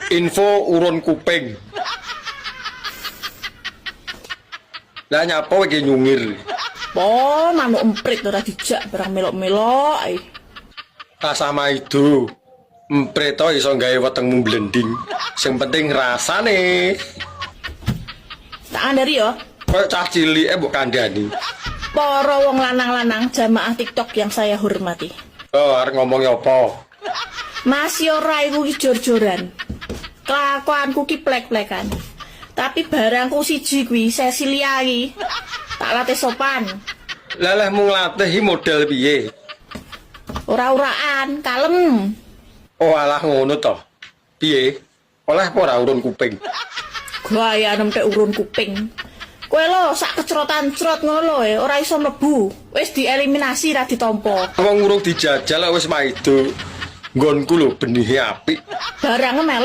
Info urun kuping. Lah nyapa iki nyungir? Po, manuk emprit ora dijak barang melok-melok ae. Rasa maido. Emprit to iso gawe wetengmu blending. Sing penting rasane. Tak kandhani yo. Koyo cah cilike mbok kandhani. Para wong lanang-lanang jamaah TikTok yang saya hormati. Oh, arep ngomong apa? Mas yo raiku ki jor-joran. Kelakuanku ki plek-plekan. Tapi barangku siji kuwi Cecilia iki. Tak latih sopan. Lah leh mung nglatih iki model piye? Ora-uraan, kalem. Oh alah ngono to. Piye? Oleh apa ora urun kuping? Gaya nemtek urun kuping. Kowe lho sak kecrotan crot ngono lho ora iso mlebu. Wis dieliminasi ra ditampa. Wong urung dijajal kok wis maido. Nggonku lho benihe apik. Barangnya melek.